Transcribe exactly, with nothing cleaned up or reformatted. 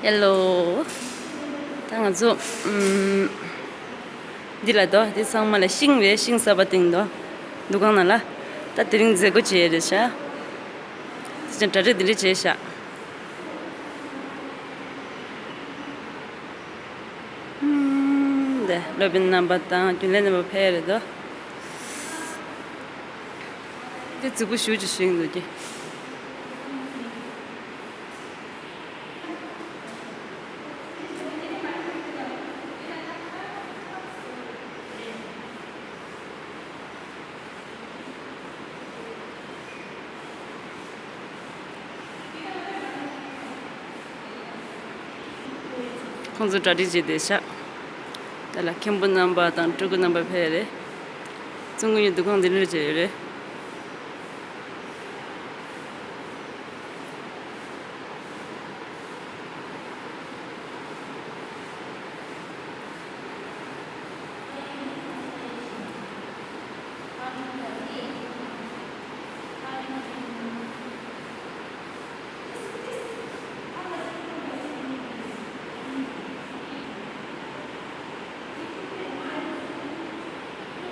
ཧེ་ལོ། ད་ང་ཚོ་ཨམ། འདི་ལ་དོ། འདི་ཚང་མ་ལ་ཤིང་རེད། ཤིང་གསར་པ་བཏིང་དོ། འདུ་ཁང་ནང་ལ། ད་དེ་རིང་མཛད་སྒོ་བྱས་རེད་ཤག་དེ་ཅང་གྲ་སྒྲིག་འདི་འདྲ་བྱས་ཤག་ཨམ། འདི་སློབ་དཔོན་རྣམ་པ་དང་རྒྱུན་ལས་རྣམ་པ་ཕེབས་རེད་དོ། འདི་རྫིག་པོ་ཞེ་ཅིག་ཤིང་འདུག་གི། ཁོང་ཚོ་གྲ་སྒྲིག་བྱས་བསྡད་ཤག་དེ་ལ་མཁན་པོ་རྣམ་པ་དང་སྤྲུལ་སྐུ་རྣམ་པ་ཕེབས་རེད། ཙུང་གུ་ཡི་འདུ་ཁང་འདི་འདྲ་བྱས་ཡོད་རེད།